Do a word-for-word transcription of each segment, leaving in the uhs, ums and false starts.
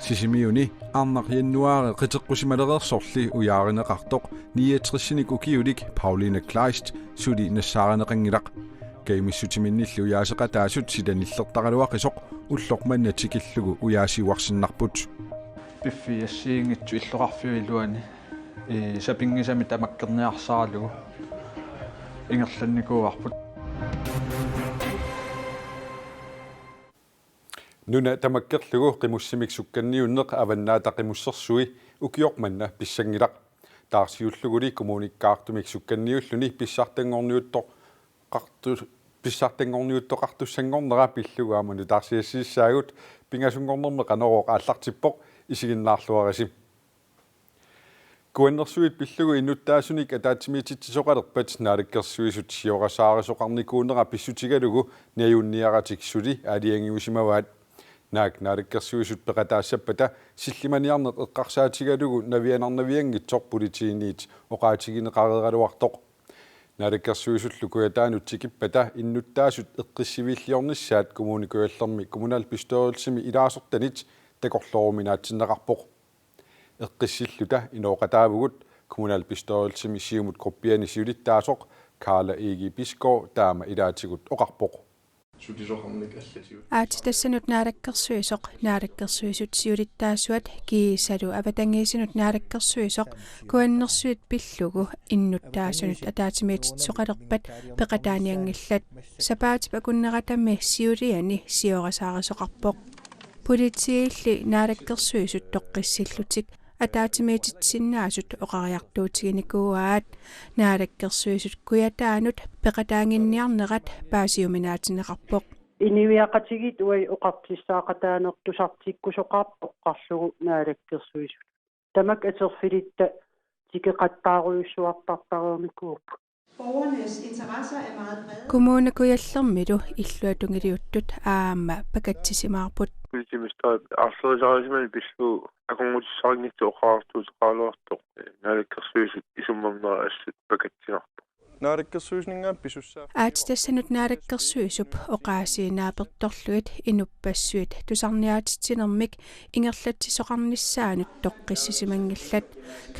Sisimiuni arnaq januaari qiteqqussimalereersorli ujaarineqartoq niogtresinik ukiulik Pauline Kleist suli nassaarineqanngilaq. Kajumissutiminnilli ujaaseqataasut silanillertaraluaqisoq ulloq manna tikillugu ujaasiuarsinnarput. Piffissap assigiinngitsup illoqarfiup iluani, ee, sapinngisamik tamakkerniarsaralugu ingerlannikuuarput. Nuna tamakkerlugu qimussimik sukkanniunneq Avannaata Qimussersui ukioq manna pissanngilaq. Taarsiulluguli kommunikkaartumik sukkanniulluni pissartanngorniuttoqartu-, pissartanngorniuttoqartussanngornera pillugu aamma nutaarsiassagissaagut, pingasunngornermi Qanorooq aallartippoq, isiginnaarluarisi. Kuannersuit pillugu innuttaasunik ataatsimiititsisoqalerpat Naalakkersuisut siorasaarisoqarnikuunera pissutigalugu najunniaratik suli aalajangiusimavaat. Naak Naalakkersuisut peqataassappata sillimaniarneq eqqarsaatigalugu navianarnavianngitsoq politiinit oqaatigineqareeraluartoq. Naalakkersuisullu Kujataanut tikippata innuttaasut eqqissiviilliornissaat Kommune Kujallermi kommunalbestyrelsimi ilaasortanit takorlooruminaatsinneqarpoq. Eqqissilluta inooqataavugut kommunalbestyrelsimi Siumut gruppiani siulittaasoq Karla Egede Bisgaard taama ilaatigut oqarpoq. Sutisoqarnik allatigut. Aatsitassanut naalakkersuisoq, naalakkersuisut siulittaasuat kiisalu avatangiisinut naalakkersuisoq kuannersuit pillugu innuttaasunut ataatsimiititsisoqalerpat peqataanianngillat. Sapaatip akunneratami siuliani siorasaarisoqarpoq. Politiilli naalakkersuisut toqqissillutik ataatsimiititsinnaasut oqariartuutiginikuuaat. Naalakkersuisut Kujataanut peqataannginniarnerat paasiuminaatinneqarpoq. Inuiaqatigiit uagut oqartussaaqataaneq tusartikkusoqarpoq oqarlugu naalakkersuisut. Tamakku atorfilitta tikeqattaarujussuartartareernikuupput. Borgernes interesser er meget brede. Kommune Kujallermilu illuatungiliuttut aamma pakatsisimaarput. Politimesterip aarlerisarisimaneq pillugu akornutissarinngitsoq oqariartuuteqaraluartoq, ee, naalakkersuisut isummernerat assut pakatsinarpoq. Naalakkersuisuninngaanniit pisussaaf. Aatsitassanut naalakkersuisup oqaasii naapertorlugit inuppassuit tusarniaatitsinermik ingerlatsisoqarnissaanut toqqissisimanngillat.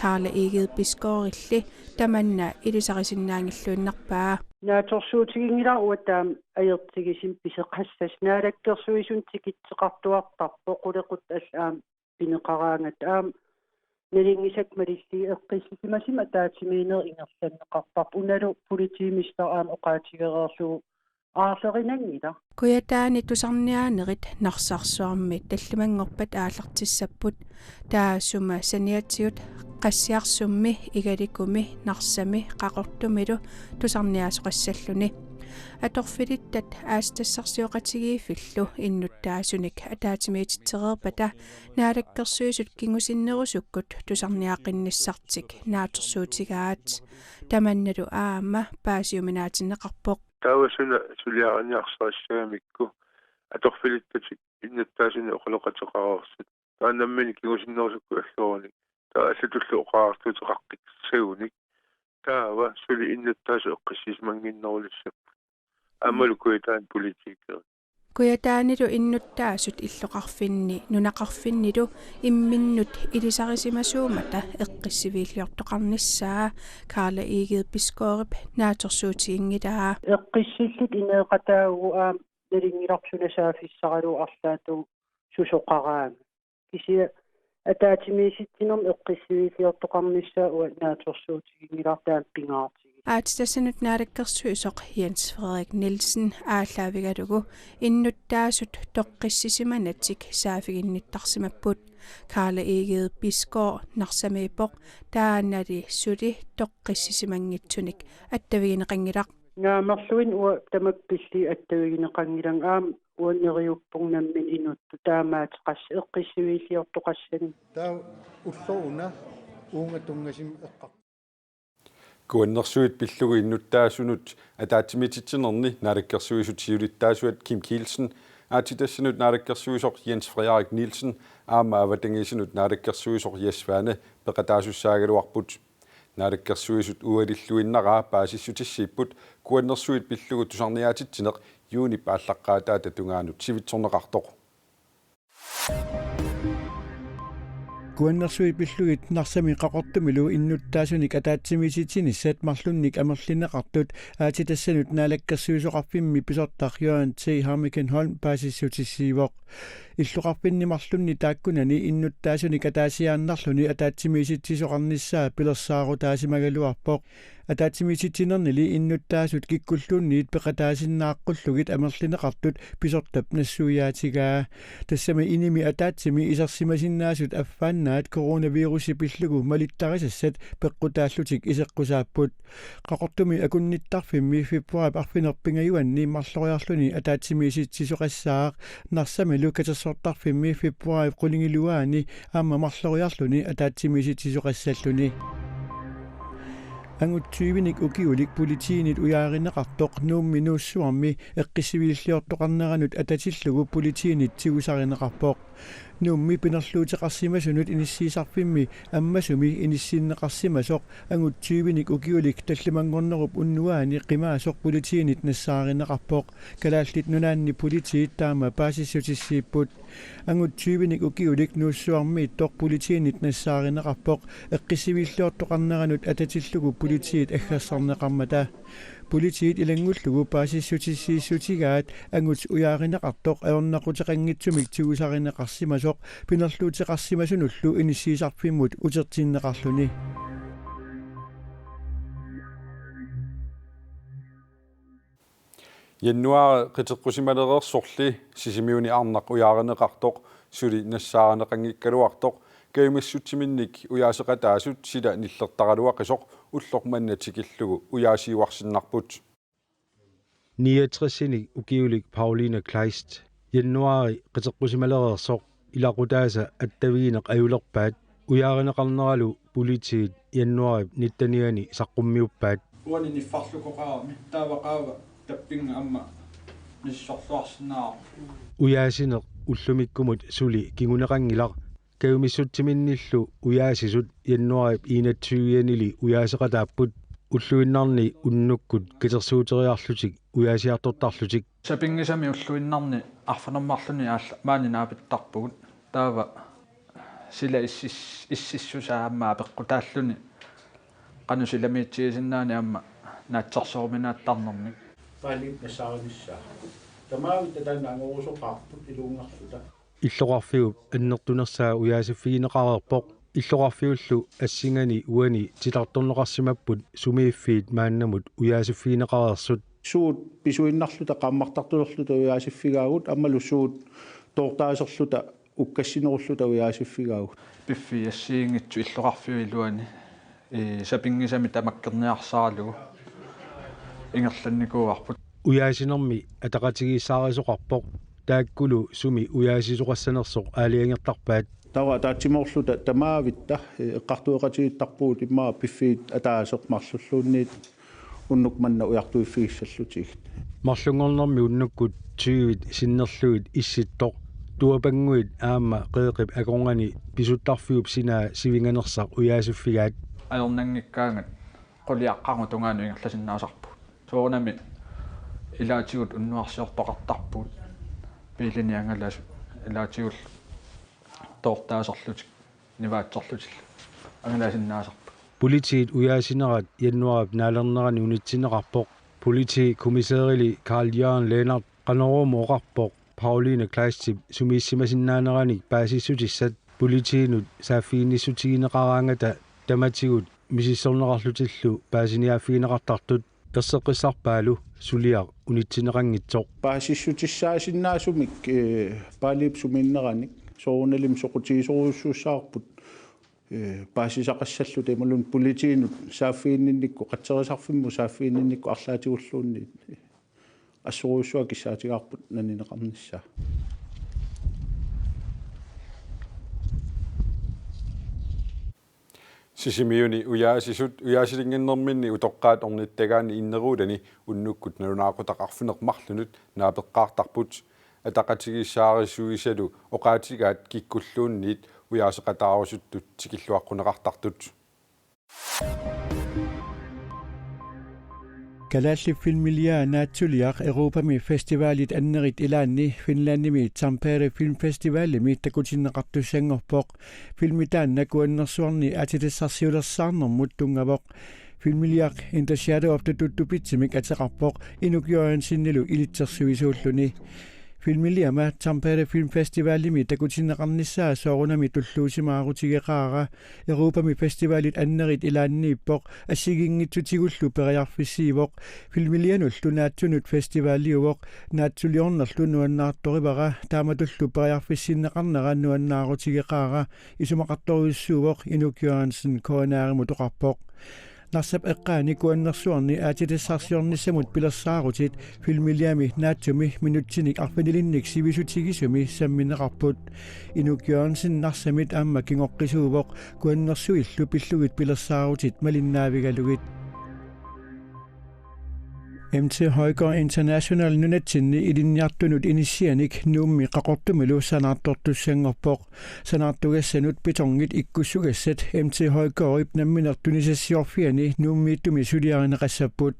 Karla Egede Bisgaardilli tamanna ilisarisinnaanngilluinnarpaa. Naatsorsuutiginngilara uanga taama ajortigisumik pisoqassasut, naalakkersuisunut tikitseqartuartarpoq, qulequttat allat aamma pineqaraangata, aamma nalunngisakka malillugit eqqissisimasumik ataatsimiinnerit ingerlanneqartarput. Unalu politimesteri aamma oqaatigereerlugu aarlerinanngilaq. Kujataani tusarniaanerit Narsarsuarmi tallimanngorpat aallartissapput. Taassuma saniatigut Qassiarsummi, Igalikumi, Narsami, Qaqortumilu tusarniaasoqassalluni. Atorfilittat aatsitassarsioqatigiiffillu innuttaasunik ataatsimiititsereerpata Naalakkersuisut kingusinnerusukkut tusarniaaqinnissartik naatsorsuutigaat. Tamannalu aamma paasiuminaatinneqarpoq. Taava suna suliariniarsarissagamikku atorfilittatik innuttaasunik oqaloqateqareersut. Taava nammineq kingusinnerusukkut allorunik. Taava allatullu oqariartuuteqaqqissagunik. Taava suli innuttaasut eqqissisimannginnerulissapput. Aammalu Kujataani politikerit. Kujataanilu innuttaasut illoqarfinni nunaqarfinnilu imminnut ilisarisimasuummata eqqissiviilliortoqarnissaa Karla Egede Bisgaardip naatsorsuutiginngilaa. Eqqissilluta inooqataavugut aamma nalunngilarput suna saaffissaralugu arlaatigut susoqaraangat. Kisianni ataatsimiititsinermik eqqissiviilliortoqarnissaa uanga naatsorsuutiginngilara, taama pingaartigisoq. Aatsitassanut naalakkersuisoq Jens Frederik Nielsen aallaavigalugu innuttaasut toqqissisimanatik saaffiginnittarsimapput. Karla Egede Bisgaard Narsamiippoq, taannali suli toqqissisimanngitsunik attavigineqanngilaq. Naammalluin uanga tamakku pillugit attavigineqanngilanga, aamma uanga neriuppunga nammineq inuttut taamaateqassasoq eqqissiviilliortoqassanik. Taava ulloq una uunga tunngasumik eqqar- Kuannersuit pillugu innuttaasunut ataatsimiititsinerni naalakkersuisut siulittaasuat Kim Kielsen, aatsitassanut naalakkersuisoq Jens Frederik Nielsen aamma avatangiisinut naalakkersuisoq Jess Svane peqataasussaagaluarput. Naalakkersuisut ualilluinnaraa paasissutissiipput, kuannersuit pillugu tusarniaatitsineq juunip aallaqqaataata tungaanut sivitsorneqartoq. Kuannersuit pillugit Narsami Qaqortumilu innuttaasunik ataatsimiisitsinissat marlunnik amerlineqartut aatsitassanut Naalakkersuisoqarfimmi pisortaq Jørgen T. Hammekenholm paasissutissiivoq. Illoqarfinni marlunni taakkunani innuttaasunik ataasiaannarluni ataatsimiisitsisoqarnissaa pilersaarutaasimagaluarpoq. Ataatsimiisitsinernili innuttaasut kikkulluunniit peqataasinnaaqqullugit amerlineqartut pisortap nassuiaatigaa. Tassami inimi ataatsimi isersimasinnaasut affaannaat coronavirusi pillugu malittarisassat peqqutaallutik iseqqusaapput. Qaqortumi akunnittarfimmi februaarip arfineq-pingajuanni marloriarluni ataatsimiisitsisoqassaaq, Narsamilu katersortarfimmi februaarip qulingiluaani aamma marloriarluni ataatsimiisitsisoqassalluni. Angut tyvenik ukiulik politiinit ujaarineqartoq Nuummi Nuussuarmi eqqissiviilliortoqarneranut atatillugu politiinit tigusarineqarpoq. Nuummi pinerluuteqarsimasunut inissiisarfimmi ammasumi inissinneqarsimasoq angut tyvenik ukiulik tallimanngornerup unnuaani qimaasoq politiinit nassaarineqarpoq. Kalaallit Nunaanni politiit taama paasissutissiipput. Angut tyvenik ukiulik Nuussuarmiittoq politiinit nassaarineqarpoq eqqissiviilliortoqarneranut atatillugu politiit aggersarneqarmata. Politiit ilanngullugu paasissutissiissutigaat angut ujaarineqartoq ajornaquteqanngitsumik tigusarineqarsimasoq pinerluuteqarsimasunullu inissiisarfimmut utertinneqarluni. Januaari qiteqqusimalereersorli Sisimiuni arnaq ujaarineqartoq suli nassaarineqanngikkaluartoq kajumissutsiminnik ujaaseqataasut sila nillertaraluaqisoq ulloq manna tikillugu ujaasiuarsinnarput. Niogtresinik ukiulik Pauline Kleist januaari qiteqqusimalereersoq ilaqutaasa attavigineq ajulerpaat ujaarineqarneralu politiit januaarip nittenianni saqqummiuppaat. Uani niffarlukoqarami taava qaava tappinga aamma misissorluarsinnaavarput. Ujaasineq ullumikkumut suli kinguneqanngilaq. Kajumissutsiminiillu ujaasisut januaarip enogtyve-anili ujaaseqataapput ulluinnarni unnukkut katersuuteriarlutik ujaasiartortarlutik. Sapinngisamik ulluinnarni arfineq-marlunnik aalla maani naapittarpugut. Taava sila issis-, ississusaa aamma apeqqutaalluni qanoq silamiitsigisinnaaneq aamma naatsorsoruminaattarnermik. Paaliip nassaarinissaa. Tamavitta taanna angorusoqarput iluunngarluta. Illoqarfiup annertunersaa ujaasiffigineqareerpoq. Illoqarfiullu assingani uani titartorneqarsimapput sumiiffiit maannamut ujaasiffigineqareersut. Suut pisuinnarluta qaammartartulerluta ujaasiffigaagut aammalu suut toortaaserluta ukkassinerulluta ujaasiffigaagut. Piffissap assigiinngitsut illoqarfiup iluani, ee, sapinngisamik tamakkerniarsaralugu ingerlannikuuarput. Ujaasinermi ataqatigiissaarisoqarpoq, taakkulu sumi ujaasisoqassanersoq aalajangertarpaat. Taava ataatsimoorluta tamavitta, ee, eqqartueqatigiittarpugut immaqa piffiit ataaseq marlulluunniit unnuk manna ujartuiffigissallutigit. Marlunngornermi unnukkut tyvit sinnerlugit issittoq, tuapannguit aamma qeeqqip akornanni pisuttarfiup sinaa sivinganersaq ujaasiffigaat. Ajornanngikkaangat quliaqqarnut tungaanut ingerlasinnaasarpugut. Soorunami ilaatigut unnuarsiortoqartarpugut. Biilinik angalasut ilaatigullu toortaaserlutik nivaatsorlutillu angalasinnaasarput. Politiit ujaasinerat januaarip naalernerani unitsinneqarpoq. Politikommissærili Carl Jørgen Lennert Qanoruumut oqarpoq Pauline Kleistip sumiissimasinnaaneranik paasissutissat politiinut saaffiginnissutigineqaraangata tamatigut misissorneqarlutillu paasiniaaffigineqartartut. Erseqqissarpaalu suliaq unitsinneqanngitsoq. Paasissutissaasinnaasumik, ee, Paaliip sumiinneranik soorunalimi soqutigisorujussuussavarput, ee, paasisaqassalluta imaluunniit politiinut saaffiginninnikkut, qatserisarfimmut saaffiginninnikkut arlaatigulluunniit assorujussuaq kissaatigaarput nanineqarnissaa. Sisimiuni ujaasisut ujaasilinnginnerminni utoqqaat ornittagaanni inneruulani unnukkut nalunaaqutaq arfineq-marlunut naapeqqaartarput. Ataqatigiissaarisuisalu oqaatigaat kikkulluunniit ujaaseqataarusuttut tikilluaqquneqartartut. Kalaallit filmiliaa naatsuliaq Europami festivalit annerit ilaanni Finlandimi Tampere Filmfestivalimi takutinneqartussanngorpoq. Filmi taanna kuannersuarni aatsitassarsiulersaarnermut tunngavoq. Filmiliaq In the Shadow of the Tuttupitsimik ateqarpoq Inuk Jørgensenilu ilitsersuisuulluni. Filmiliama Tampere Filmfestivalimi takutinneqarnissaa soorunami tulluusimaarutigeqaara. Europami festivalit annerit ilaanniippoq, assigiinngitsutigullu periarfissiivoq. Filmilianullu naatsunut festivaliuvoq, naatsuliornerlu nuannaartorivara, taamatullu periarfissinneqarnera nuannaarutigeqaara, isumaqartorujussuuvoq, Inuk Jørgensen K N R-imut oqarpoq. Narsap eqqaani kuannersuarni aatsitassarsiornissamut pilersaarutit Filmiliami naatsumi minutsinik arfinilinnik sivisutigisumi sammineqarput. Inuk Jørgensen Narsamit aamma kingoqqisuuvoq, kuannersuillu pillugit pilersaarutit malinnaavigalugit. M T Højgaard International nunatsinni ilinniartunut inissianik Nuummi Qaqortumilu sanaartortussanngorpoq. Sanaartugassanut betongit ikkussugassat M T Højgaardip nammineq tunisassiorfiani Nuummiittumi suliarineqassapput.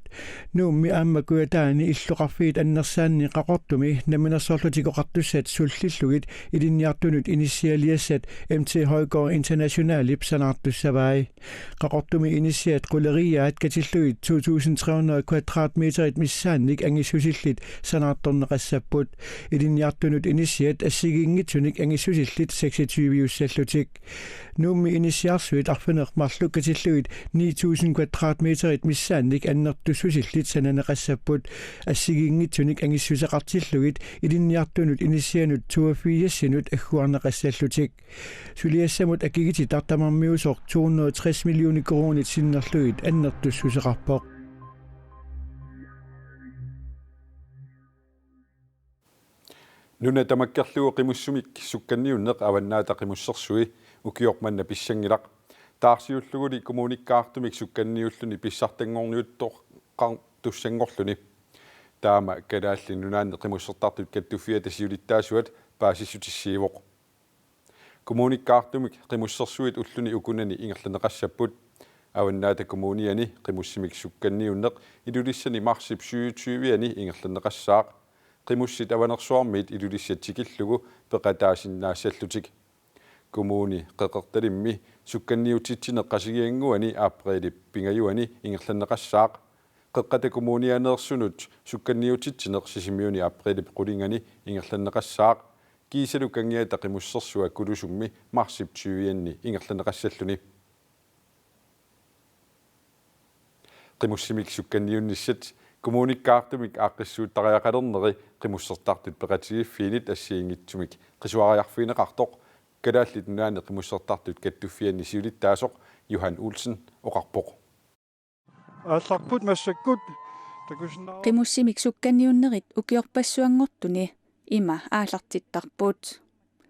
Nuummi aamma Kujataani illoqarfiit annersaanni Qaqortumi Namminersorlutik Oqartussat sullillugit ilinniartunut inissialiassat M T Højgaard Internationalip sanaartussavai. Qaqortumi inissiat quleriiaat katillugit to tusind tre hundrede kvadratmeterit missaannik angissusillit sanaartorneqassapput. Ilinniartunut inissiat assigiinngitsunik angissusillit seksogtyve-ussallutik. Nuummi inissiarsuit arfineq-marluk katillugit ni tusind kvadratmeterit missaannik annertussusillit sananeqassapput. Assigiinngitsunik angissuseqartillugit ilinniartunut inissianut toogfirsinut agguarneqassallutik. Suliassamut akigititaq tamarmiusoq to hundrede og tres millioner koruunit sinnerlugit annertussuseqarpoq. Nuna tamakkerlugu qimussimik sukkanniunneq Avannaata Qimussersui ukioq manna pissanngilaq. Taarsiulluguli kommunikkaartumik sukkanniulluni pissartanngorniuttoqartussanngorluni. Taama Kalaallit Nunaanni Qimussertartut Kattuffiata siulittaasuat paasissutissiivoq. Kommunikkaartumik Qimussersuit ulluni ukunani ingerlanneqassapput. Avannaata Kommuniani qimussimik sukkanniunneq Ilulissani marsip syvogtyve-ani ingerlanneqassaaq. Qimussit Avanersuarmiit Ilulissat tikillugu peqataasinnaassallutik. Kommuni Qeqertalimmi sukkanniutitsineq Qasigiannguani aprilip pingajuani ingerlanneqassaaq. Qeqqata Kommunianeersunut sukkanniutitsineq Sisimiuni aprilip qulingani ingerlanneqassaaq. Kiisalu Kangiata Qimussersua Kulusummi marsip tyve-anni ingerlanneqassalluni. Qimussimik sukkanniunnissat kommunikkaartumik aaqqissuuttariaqalerneri Qimussertartut Peqatigiiffiinit assigiinngitsumik qisuariarfigineqartoq Kalaallit Nunaanni Qimussertartut Kattuffianni siulittaasoq Johan Olsen oqarpoq. Aallarput massakkut takusinnaa- Qimussimik sukkanniunnerit ukiorpassuanngortuni ima aallartittarput.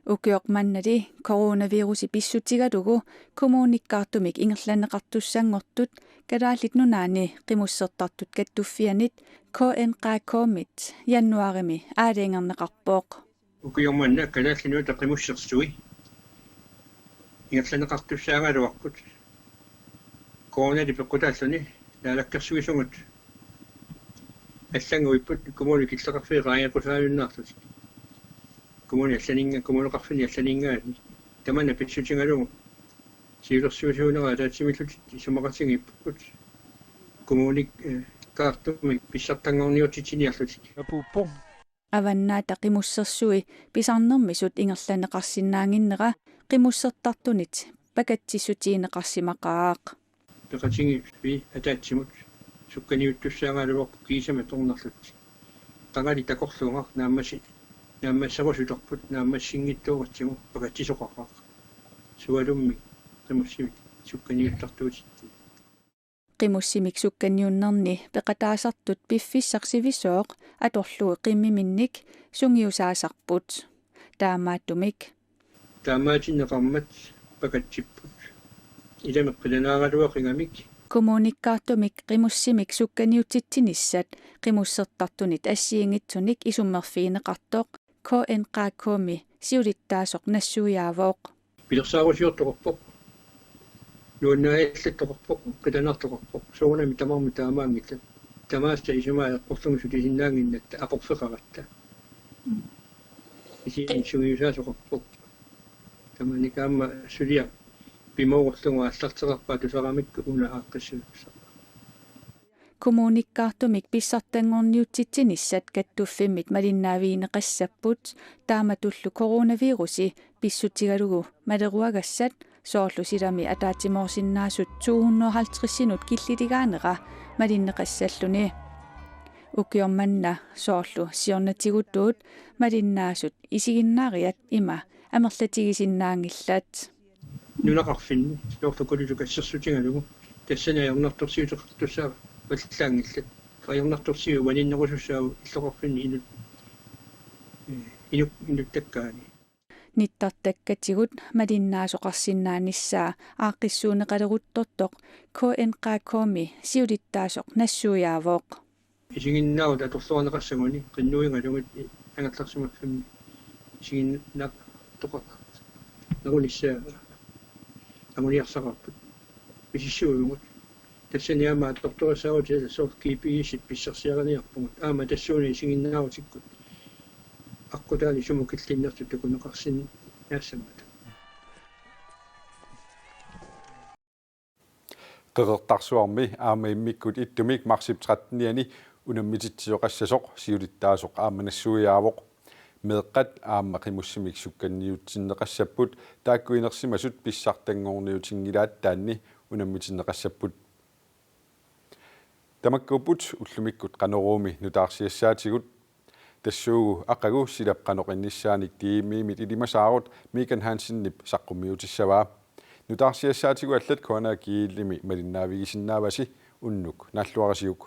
Ukioq mannali coronavirusi pissutigalugu kommunikkaartumik ingerlanneqartussanngortut Kalaallit Nunaanni Qimussertartut Kattuffianit K N Q K-mit januaarimi aalajangerneqarpoq. Ukioq manna Kalaallit Nunaata Qimussersui ingerlanneqartussaagaluarput. Coronali peqqutaalluni naalakkersuisunut allannguipput kommuni killeqarfii qaangeqqusaajunnaarlutik. Kommuni allaninnga-, kommuneqarfinni allaninngaanniit. Tamanna pissutigalugu siulersuisuunera ataatsimiillutik isumaqatigiipput. Kommuni, eh, kaartumik pissartanngorniutitsiniarlutik. Apuuppoq. Avannaata Qimussersui pisarnermisut ingerlanneqarsinnaannginnera qimussertartunit pakatsissutigineqarsimaqaaq. Peqatigiiffiit ataatsimut sukkaniuttussaagaluarput kiisami atornerlutik. Qangali takorluugaq naammassi-, naammasserusulerput naammassinngitsoortigu pakatsisoqaqaaq. Sualummik qimussimik sukkaniuttartuutit. Qimussimik sukkanniunnerni peqataasartut piffissaq sivisooq atorlugu qimmiminnik sungiusaasarput. Taamaattumik. Taamaatinneqarmat pakatsipput. Ilami qilanaaraluaqingamik. Kommunikkaartumik qimussimik sukkanniutitsinissat qimussertartunit assigiinngitsunik isummerfigineqartoq K N Q K-mi siulittaasoq nassuiaavoq. Pilersaarusiortoqarpoq. Nuannaajallattoqarpoq, qilanaartoqarpoq. Soorunami tamarmik taamaanngillat. Tamaasa isumaqarluni sutisinnaannginnatta aporfeqaratta. Isiginnaasoqarpoq. Tamanna aamma suliaq pimoorullugu aallarteqarpaa tusaramikku una aaqqissuussaq. Kommunikkaartumik pissartanngorniutsitsinissat kattuffimmit malinnaavigineqassapput taamatullu coronavirusi pissutigalugu maleruagassat soorlu silami ataatsimoorsinnaasut to hundrede og halvtredsinut killiligaanera malinneqassalluni. Ukioq manna soorlu siornatigut malinnaasut isiginnaariat ima amerlatigisinnaanngillat. Nunaqarfinni soorlu kulutukassersutigalugu tassani ajornartorsiuteqartussaavallaanngillat. Ajornartorsiut malinnerusussaavoq illoqarfinni inut inuk inuttakkaani. Nittartakkatigut malinnaasoqarsinnaanissaa aaqqissuunneqaleruttortoq K N Q K-mi siulittaasoq nassuiaavoq. Isiginnaarut atorluarneqassaguni qinnuigalugit angerlarsimaffimmi isiginnaartoqarnerunissaa anguniarsaqarput. Misissuivugut. Tassani aamma atortorissaagut soorlu G P S-it pissarsiariniarpugut. Aamma tassuuna isiginnaarutikkut aqqutaani sumut killinnertut takuneqarsinnaassammata. Qeqertarsuarmi aamma immikkut ittumik marsip trettenianni unammititsisoqassasoq siulittaasoq aamma nassuiaavoq. Meeqqat aamma qimussimik sukkanniutsinneqassapput taakku inersimasut pissartanngorniutinngilaat taanni unammitinneqassapput. Tamakkuupput ullumikkut Qanoruumi nutaarsiassaatigut. Tassuugu aqagu silap qanoq innissaanik D M-imit ilimasaarut Megan Hansenip saqqummiutissavaa. Nutaarsiassaatigut allat K N R G-imi malinnaavigisinnaavasi unnuk naalluarisiuk.